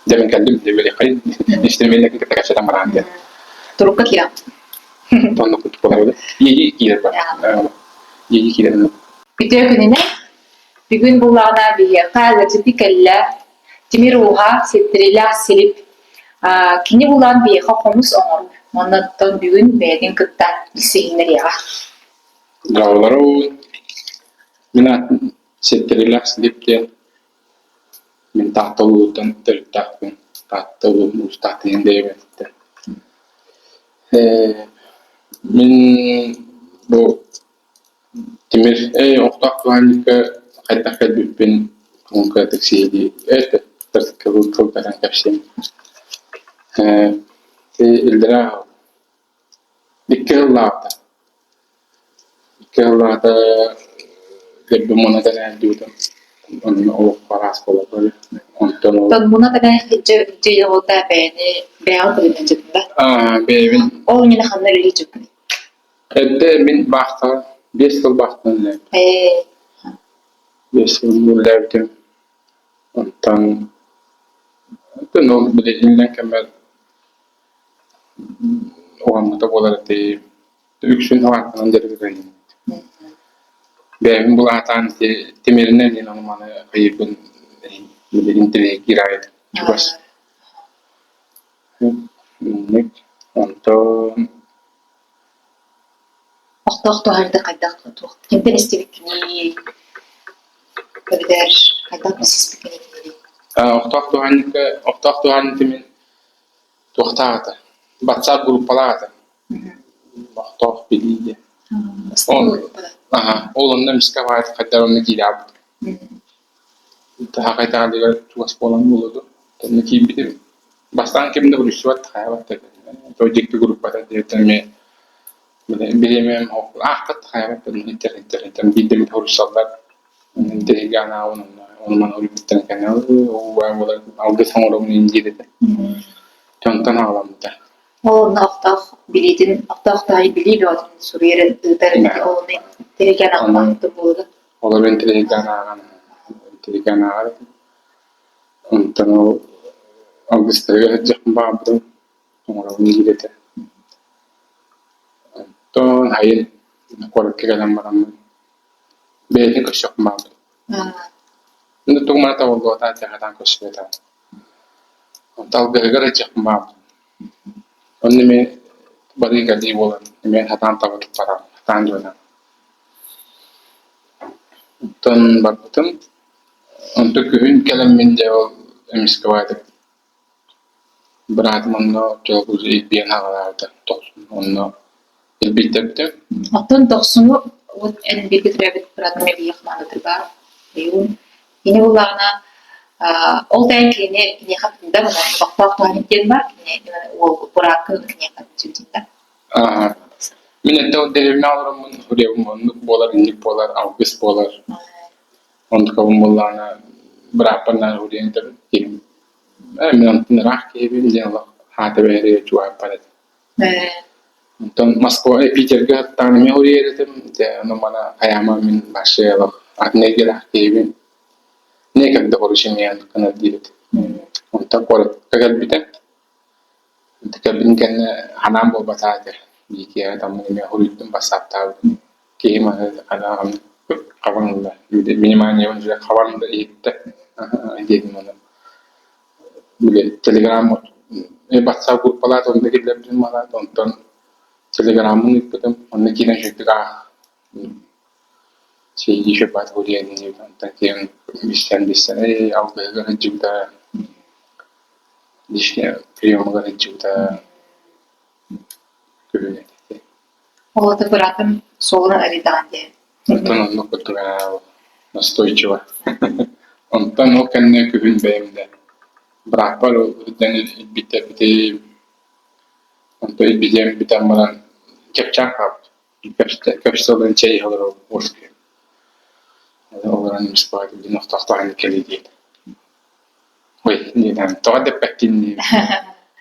Дьэ мин кэллим, диэбириэххин, истимиэннэ кытта кэпсэтэн бараан диэн. Турукка киирэн. Оннук курдук буолар. Иэйии киирэр бар. Иэйии киирэр. Үтүө күнүнэн. Бүгүн буллаҕына биһиэхэ ыалдьыты кэллэ. Тимир ууһа, ситтэрилээх Силип. Кини булан биһиэхэ хомус оҥорор. Онон бүгүн бэйэтин кытта билсиһиннэриэҕэ. Дорооболорун. Мин аатым Ситтэрилээх Силип диэн. Мин Таатта улууһуттан төрүттээхпин. Таатта улууһун Уустаах диэн дэйэбэттэр. Мин бу тимир охтоох туһаанньыкка хайдах кэлбиппин кыратык сиһилии кылгатан кэпсиэм. Иллэрээ Икки сыллааҕыта Икки сыллааҕыта өлбүм уонна тэлээрдибитим. Онно олоххо араас буолар Онтон ол Муна тэлээрдибит бэйэни бэйэҕин көрүнэн дьыдында. Аа бэйэбин Ол иннинэ ханна үлэлии дьыккын? Эрдэ мин баахтаҕа 5 сыл баахтан үлэлээбитим. Ээ 5 сыл үлэлээбитим. Онтон онтон ол били иллэҥ кэммэр Уһаммыта буолар ити үксүн халааттанан дьарыгырайым. Бэйэбин булаатаан ити тимиринэн иһин ону маны хайыырбын билигин тириэккиир аайы чугас. Инник онтон Охтоох туһарда хайдах туох кимтэн истибиккиний эбэтэр хайдах билсиспиккиний? Охтоох туһаанньыкка охтоох туһаанньыты мин Туохтаах этэ, батсаап группалаах этэ, Охтоох билии диэн. Ол аһа, ол онно эмискэ баҕайытык хайдах онно киирээбит. Таһаҕай итэҕэлигэр чугас буолан буолуо дуо, онно киирбитим. Бастаан ким да суруйсубат, хайаабат да этэ. Дьикти группата диэбиттэн эмиэ бириэмэм аахпат да хайаабат да иттэр иттэр иттэр биирдэ эмит суруйсаллар. Интэриэһиргээн ааҕабын онно ону маны уруйбуттан кэннэ убайым буолар алгыс оҥоробун иин диир этэ. Онтон аҕаламмыта. Ол онно охтоох билиитин охтоох таай билии бөҕөтүн суруйарын ыытар ол ону интэриэһиргээн ааҕан буолуо. Олору интэриэһиргээн ааҕан интэриэһиргээн ааҕар этим. Онтон ол алгыстарыгар сылдьыахпын баҕарбытым оҥоробун диир этэ. Онтон сайын куоракка кэлэн бараммын Бэйэтин көрсүөхпүн баҕарбытым. Аны тугу маны табыллыбатаҕа сатаан көрсүбэтэҕим. Онтон алгыһыгар ыдьыахпын баҕарбытым. Онно эмиэ барыы-кэлии буолан эмиэ сатаан таба туппатаҕым, сатаан дьуонам. Онтон барбытым. Онтон күһүн кэлэммин дьэ ол эмискэ баайдык Быраатым онно оччолорго илбийэн аҕалаабыта дохсун онно илбийдэрбитим. Оттон дохсуну вот эн бииргэ төрөөбүт быраатым Илья Хманатырбаев ойуун кини буллаҕына ол да кинини киниэхэ тында олохтоох туһанын диэн бар кини уол бырааккын киниэхэ сүтүннэ. Мин эрдэ ол дэриэбинэҕэ олороммун суруйабын оннук буолар, инник буолар, алгыс буолар. Онтукабын буоллаҕына бырааппар наада диэн этэбин киһим Ээ, мин онтон ыраах киһибин диэн олох хаата бэйэтигэр чугаһаппат этим. Онтон Москва Питергэ саттаан эмиэ суруйар этим, дьэ ону маны хайаама мин вообще олох атын эйгэлээх киһибин. Некогда короче миэхэ гынар диир этим. Онтон куоракка кэлбитим. Кэлбитим кэннэ ханаан буолбатах этэ. Биикиэҕэ таммын эмиэ суруйдум, бассааптаабытым. Киһим аны ханаан хабан ылла. Вниманиебын уже хабан да иһиттэ диэтим ону. Били телеграм батсаап группалаат онно киллэрбитим манаат онтон телеграммын ыыппытым онно киирэн үчүгдүк аах сиһилии шөппат диэн онтон киирэн билсэн билсэн эй алгыһыгар сылдьыбыта лишний приемугар сылдьыбыта күһүн этэ. Ол аты быраатым суолун арыйдаҕын дии. Онтон оннук курдук настойчиво. Онтон ол кэннэ күһүн бэйэм да бырааппар үрдэн илбиттэрбитим. Онтон илбитиэм бүтэн баран чэпчээн хаалбыт. Көпсө ылан чэй иһэ олорор уоскуйа. Олорон эмискэ билин охтоохтоон кэлии диэтэ. Ой, диэтэ, тоҕо дэппэккин диэбит.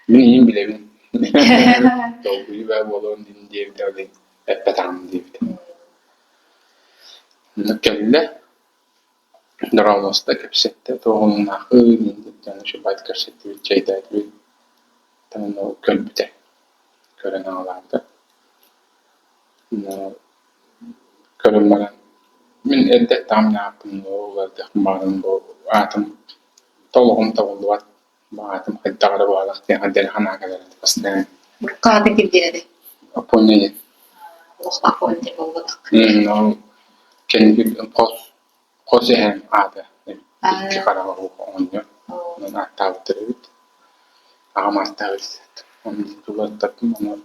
Мин ийэм билэбин. Долгуйуу баа буолуон дин диэбитэ ол иһин эппэтэҕим диэбитэ. Онно кэллэ. Дорооболосто, кэпсэттэ, туоҕуннаахы диэн үчүгэйдик кэпсэттибит, чэйдээтибит. Онно көрбүтэ, көрөн аҕалаабыта. Көрөн баран мин эрдэ эттэҕим ааппын уларытыахпын баҕарабын бу аатым толоҕум табыллыбат, бу аатым хайдах эрэ баҕалаах диэн хайдах эрэ санаа кэлэр этэ постоянно. Урукку аата ким диэн этэй? Апоня диэн. Олох Афоня диэн буолбатах. Ол кэнники хос Хос эһэм аата икки хараҕа оҕонньор онон ааттаабыттар эбит, аҕам ааттаабыт онно тулаттардым онон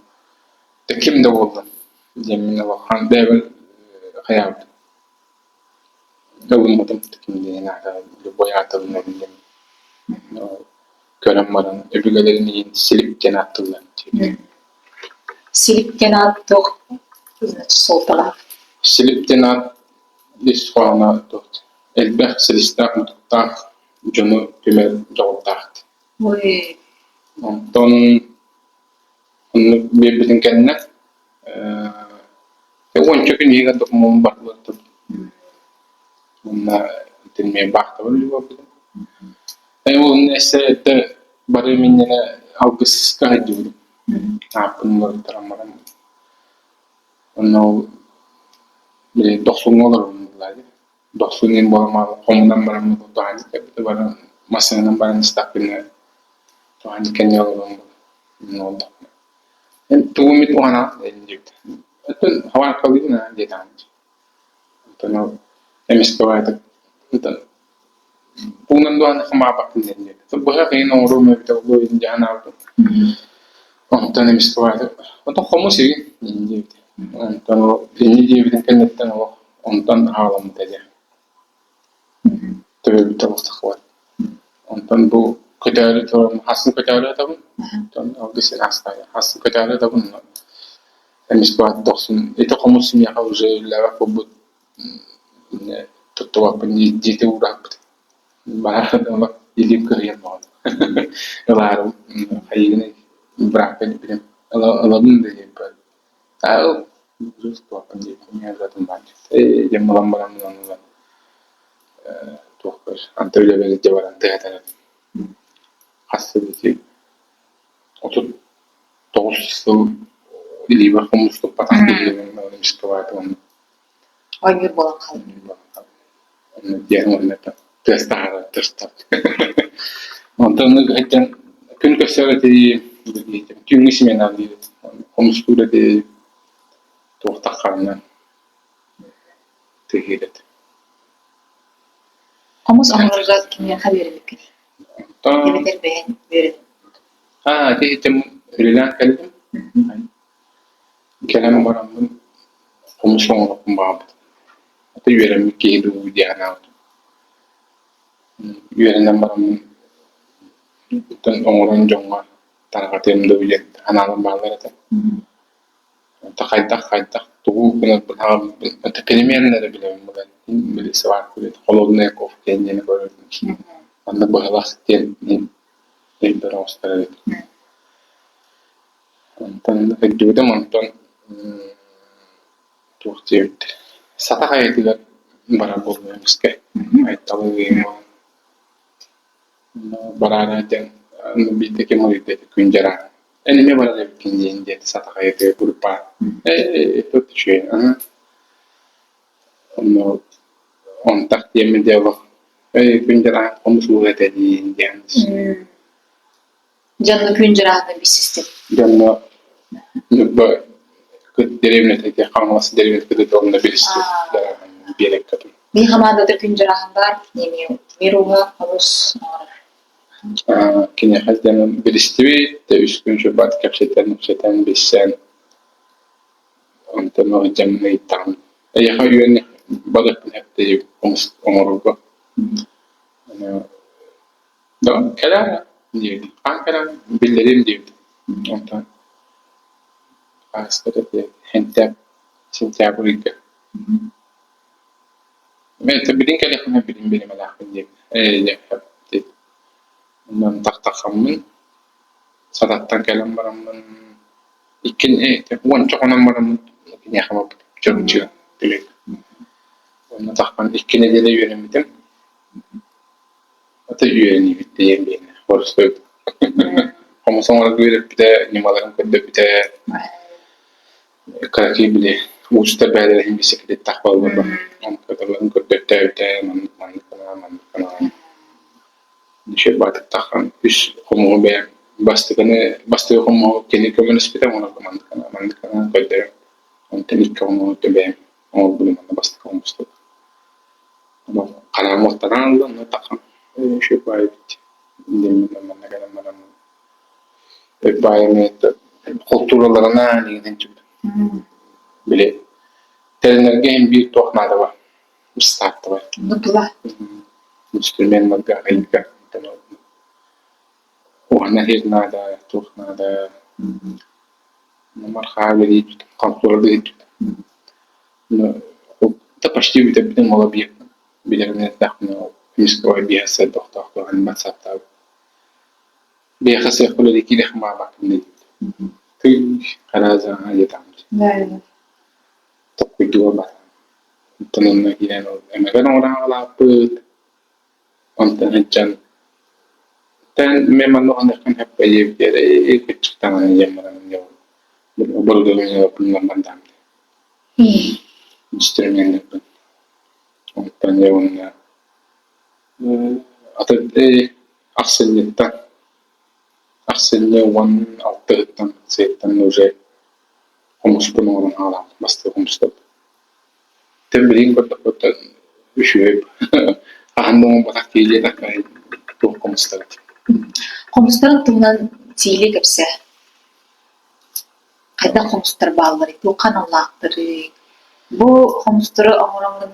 да ким да буоллун диэммин улахан бэйэбин хайаабытым ылыммытым ким диэн аата любой ааты ылынабын диэн көрөн баран өбүгэлэрин иһин Силип диэн ааттыыллар диэбит. Силип диэн аат туох значит суолталаах? Силип диэн аат Ис хоһооно туох элбэх силистээх-мутуктаах дьону түмэр дьоҕурдаах. Ой. Онтон оннук биэрбитин кэннэ ээ уонча күн иһигэр докумуоммун барылаттым. Уонна итиннэ баахтабын үлүбүппүтүм. Ээ уонна өссө эрдэ барыам иннинэ алгыска сылдьыбытым. Ааппын уларыттаран баран Онно ол били дохсуҥҥа олоробун буоллаа дии. Дохсун диэн буолан хомунан баран туһаанньык кэлбитэ баран массыынанан баран истэхпинэ туһаанньык кэннигэр олорон олордохпуна эн тугу эмит уһанаҕын диэбитэ. Оттон хабааккалыыбын аа диэтэҕим дии. Онтон ол эмискэ баайдык Тугунан даҕаны хамаабаккын диэн диэбит. Быһах иһин оҥоруом эбитэ буолуо диэн дьаһанаабытым. Онтон эмискэ баайдык онтон хомус игин диэбит. Онтон ол инньэ диэбитин кэнниттэн олох онтон аҕаламмыта диэн. Төбөбүт олох таххыбат. Онтон бу көтөөрү туран хасын көтөөрү атабын. Онтон алгыс ыраастаайа. Хасын көтөөрү атабын. Эмискэ баайдык дохсун ити хомус миэхэ уже үлэлээбэт буолбут туттубаппын дьиэтэ уурааппыт баҕар илиим кыһыйан баҕар ылаарым хайыгын бырааппын билим ылабын да диэбиппэр аа ыл туттубаппын диэбитим диэн булан баран ылан ылан туох анта үлэбэр илдьэ баран тыатарым хас сыл 39 сыл илиибэр хомус туппатах киһибин эмискэ Оонньуур буолан хаалбыт. Диэн уонна тыас таһаарар тыртар. Онтон ыйтан күн көрсөр эти түүҥҥү смена диир хомустуур эти туохтаххарынан тыһыыр этэ. Хомус оҥорорго кимиэхэ үөрэммиккиний? Эбэтэр бэйэҥ үөрэн Аа, ити иһитим үлэлээн кэллим. Кэлэн бараммын хомус оҥоруохпун баҕарбытым. Ата үөрэммит киһи дуу дии санаабытым. Үөрэнэн бараммын оттон оҥорон дьоҥҥо тарҕатыам дуу диэн санаалар бааллар этэ. Онто хайдах-хайдах тугу гынарбын аҕабыппын это переменная эрэ билэбин булан били сварка холодная кофе диэн көрөрбүн манна быһалах диэн өйбөр оҕустар эбит. Онтон өйдүүтүм онтон туох диэбиттэр сата хайатыгар барар буоллум эмискэ Айталы бараары диэн биирдэ ким ыйытта күн дьараа эн эмиэ барар эбиккин диэн диэти сата хайатыгар группа ээ тут үчүгэй онно онтах диэммин дьэ олох эй күн дьараа хомус уура этэ диин диэн Дьонно күн дьарааһына билсистим. Дьонно Ньурба дэриэбинэтэ Хаҥалас дэриэбинэтэ кытыыта онно билистим биэрэккэ Мин хамаандата күн дьарааһын баар, киниэхэ тимир ууһа хомус оҥорор. Киниэхэ диэн билистибит, да үс күн чурбат кэпсэтэн, кэпсэтэн, билсэн, онтон ыалдьаммын ыйыттаҕым. Эйиэхэ үөн барыахпын эптэ хомус оҥорорго. Кэлээр диэбит, хаһан кэлэн биллэриэм диэбит. Онтон ааспыт этэ сентябрь ыйга. Мин билин кэлиэхпинэ билин биримэлээхпин диэбит. Ээ диэбит. Онон тахтахаммын Сататтан кэлэн бараммын иккин уонча хонон бараммын киниэхэ барбытым Чурапчыга Түлүк. Онно таххан икки нэдиэлэ үөрэммитим. Ата үөрэниибит диэн биэнэ боростуой хомус оҥорорго үөрэппитэ, ньымаларын көрдөрбүтэ. Кыракый били уустар бэйэлэрэ иһин бисэкититтэх буоллар онтуларын көрдөртөөбүтэ, маннык маннык гына, маннык гына. Үчүгэй баатыттаххан үс хомуһу бэйэм бастакыны бастакы хомуһу кини көмөлөспүтэ оҥорорго маннык гына, маннык гына көрдөрөн онтон икки хомуһу бэйэм оҥорбутум уонна бастакы хомустан Хараҕым уоттанан ылла, онно таххан үчүгэй баайы эбит диэммин манна кэлэн баран баайым култуураларынан иҥинэн били тэринэргэ иһин биир туох наада бар ыстаактабай инструменнарга айга уһана иһир наада туох наада мархаа үлэлиир халтура быһыт да почти бүтэрбитим ол объект билэрин эттэхпинэ ол мискова биэс сордохтоох туһан батсаптаабыт биэхэ сыах үлэлии киириэх маабаккын диэбит тый хараазаҕа диэтаҕым толкуйдууга баран онтон онно киирэн ол эмэбэр оҥорон аҕалааппыт онтон сылдьан тэн мен манна уһаныаххын сөп диэбитигэр кыччыктаан диэн баран оборудованиеларбын бардаам инструменнарбын онтон дьэ уонна ахсынньыттан ахсынньы 16-ыттан сыттан уже хомуспун оҥорон хаалаабыт бастакы хомустарбын Тэн билигин көрдөхпүттэн үчүгэй хаһан да оҥорботох киһи диэтэххэ туох хомустара Хомустарын туһунан сиһилии кэпсээ. Хайдах хомустар баалларый, туохха аналлаахтарый? Бу хомустары оҥороҥҥун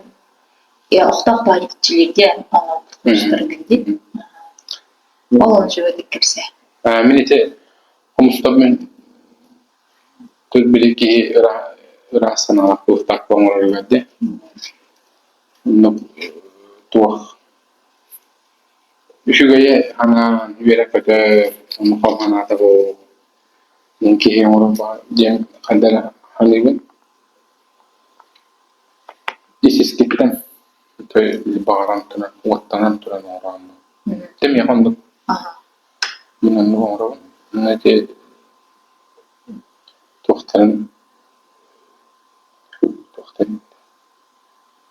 охтоох баайытчилииргэ оҥорбут хомустаргын дии. Ол ону үчүгэйдик кэпсээ. Мин ити хомустарбын били киһи ыраас санаалаах буолуохтаах оҥороругар дии. Оннук туох үчүгэйи анаан үөрэ-көтө онно хом санаата буолуо диэн киһи оҥорор диэн хайдах эрэ саныыбын. Ис-искиттэн баҕаран туран, уоттанан туран оҥороон. Дьэ миэхэ оннук Мин оннук оҥоробун. Онно ити туохтарын туохтарын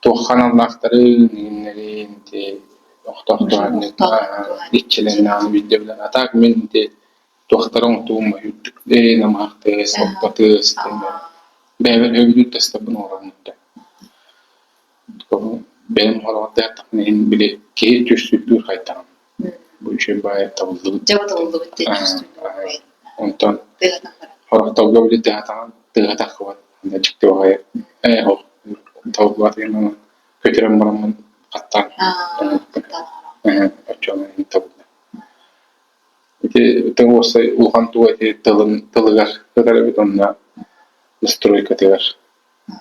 туохха аналлаахтарын иҥиннэрин ити охтоох иччилэрин биирдэ билэн а так мин ити туохтары оҥотуум үрдүк намыһах тыас орто тыас бэйэбэр өйдүүр тастарбын оҥоробун Бэйэм хороҕор таххына иһин били киһи түстүүрдүүр хайдаҕын бу үчүгэй баайы табыллыбыт Дьэ табыллыбыт диэн түстүүр Онтон хорохторго били тыаһатаҕын тыаһа таххыбат дьикти баҕайы ээ табыллыбат көтүрэн бараммын хаттаан оччоҕуна иһин табыллар Ити уопсай улахан туга ити тылын тылыгар сытар эбит уонна настройкатыгар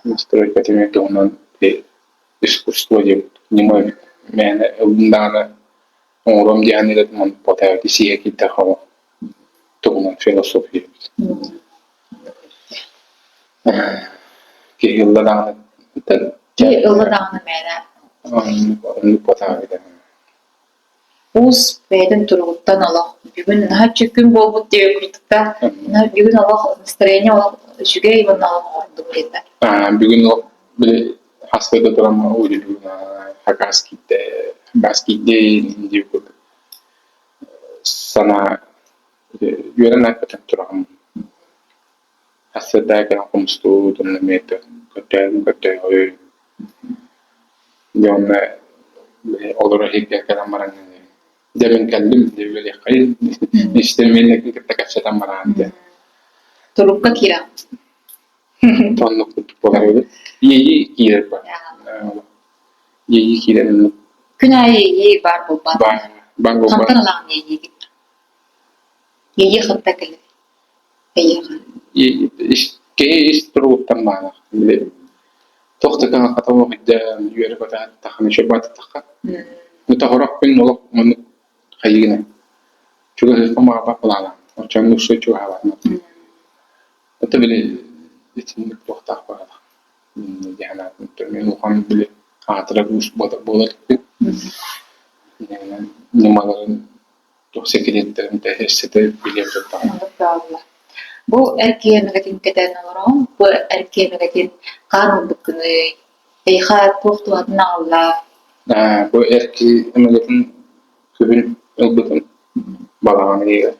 Настройкатын туһунан искусство диэбит ньыма эбит. Мээнэ ыллын даҕаны оҥоруом диэн эрэ потаайы сиэһэ киирдэххэ туһунан философия эбит. Киһи ылла даҕаны Киһи ылла даҕаны мээнэ оннук потаайы Уус бэйэтин туругуттан олох бүгүн наһаа үчүгэй буолбут диэбит курдук бүгүн олох настроение олох үчүгэй уонна олох оҥордум диэтэ. Бүгүн олох били хаста да туран бүгүн хакас киирдэ хакас киирдэ диир курдук санаа үөрэн айбатан тураҕын Сарсыарда кэлэн хомустуубут уонна эмиэ көрдөһөбүн көрдөһөбүн Дьэ уонна олоро иһирдьэ кэлэн баран дьэ мин кэллим дьэ үөрэххин истэрмиэннэргин кытта кэпсэтэн бараан диэн Турукка киирэҕин Оннук курдук буолар эбит. Иэйии киирэр баар. Иэйии киирэр оннук. Күн аайы иэйии баар буолбат. Баар баар буолбат. Хантан ылаҕын иэйиигин? Иэйии хантан кэлэр? Киһи ис туругуттан баара. Били туох да кыһалҕата суох илдьэн үөрэ-көтө сыттаххына үчүгэй баҕайытыктахха. Тоһорох күн олох маннык хайыына чугаһыахпын баҕарбат былаана. Оччоҕо уксуй чугаһаабатым. Это били итинник туохтаах баҕалаах дии санаатым. Мин улахан били аатырар уус буолар эбиппин. Ньымаларын туох сэкириэттэрин тэһиэссэтэ билиэм турдаҕа. Оннук бааллар. Бу эр киһи эмэгэтин кэтэн олороҕун, бу эр киһи эмэгэтин хаан ылбыккыный, эйиэхэ туох туһатын аҕалла? Бу эр киһи эмэгэтин күһүн ылбытым балаҕан ыйыгар.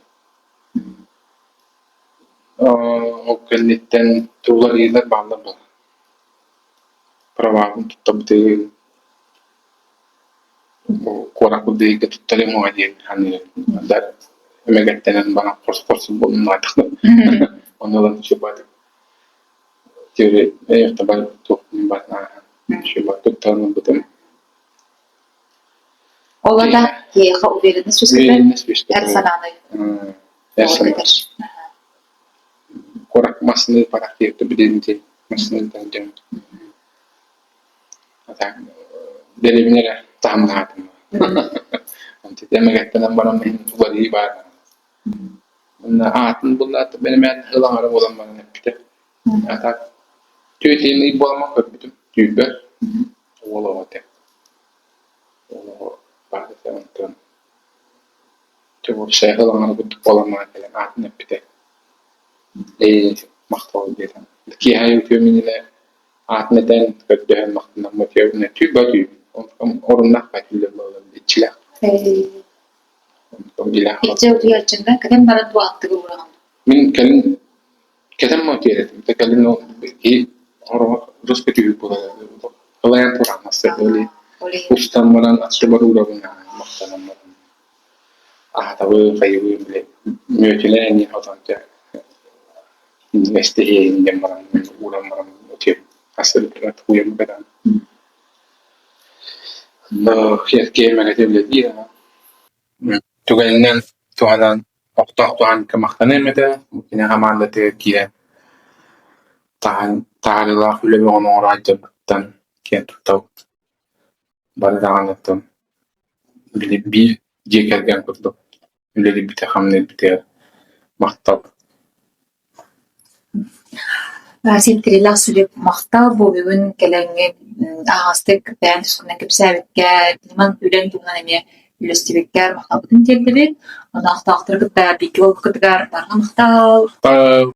Ол кэнниттэн туларыйыылар бааллар буолла. Правабын туттабытын куорат курдук туттарыам уоҕа диэн саныырым. Эмэгэттэнэн баран хорс-хорсун буолуннаатахпын. Ону ылан үчүгэйдик туттаран ылбытым. Ол ата киһиэхэ уверенность үөскэтэр, эр санааны Эр санаа. Куорат массыына парахтыырта билинти массыына дьон дэриэбинэ эрэ таһымнаатым. Эмэгэттэнэн баран уларыйыы баар. Уонна аатын буллаат бэлэмээн ылаҥара буолан баран эппитэ. А так түөтүн ый буоламмын көрбүтүм түүрбэр уол оҕо этэ. Уол оҕо баар этэ онтон дьэ уопсайа ылаҥара курдук буолан баран кэлэн аатын эппитэ. Ээ махтал диэтим. Киэһэ үтүөм иннинэ аатын этэн көрдөһөн махтанаммыт түүр түүр оруннаах баай буолан иччилээх. Онтон билээх. Илдьэ утуйааччыҥҥа кэлэн баран бу аттыгы ураҕын. Мин кэлин кэлэн мотиэретим кэлин киһи ороҕо дус көтүүр буолар ылайан турааммас устан баран аттыбар уурабын махтанан баран аһатабын хайыбын били мүөтүнэн эҥин хотон дьэ эстиһиэйин диэн баран ууран баран утуйабын астырбытыгар тууйам кэтэн киэмэрэтэ үлэлиир Түгэнинэн туһанан охтоох туһаанка махтаныам этэ, кини хамаандатыгар киирэн таһаарыылаах үлэ бөҕөнү оҥоро сылдьарбыттан киэн туттабыт. Бары даҕаныттан били биир дьиэ кэргэн курдук үлэлиирбитэ-хамныырбытыгар махтал. Сиэттэрилээх сүлүк махтал бу бүгүн кэлэҥҥин аһаҕастык бэйэҥ тускунан кэпсээбиккэр, ньымаҥ үлэҥ туһунан эмиэ үллэстибиккэр махталбытын тиэрдэбит. Онон охтоохтору кытта бииргэ буолбуккутугар барҕа махтал! Махтал!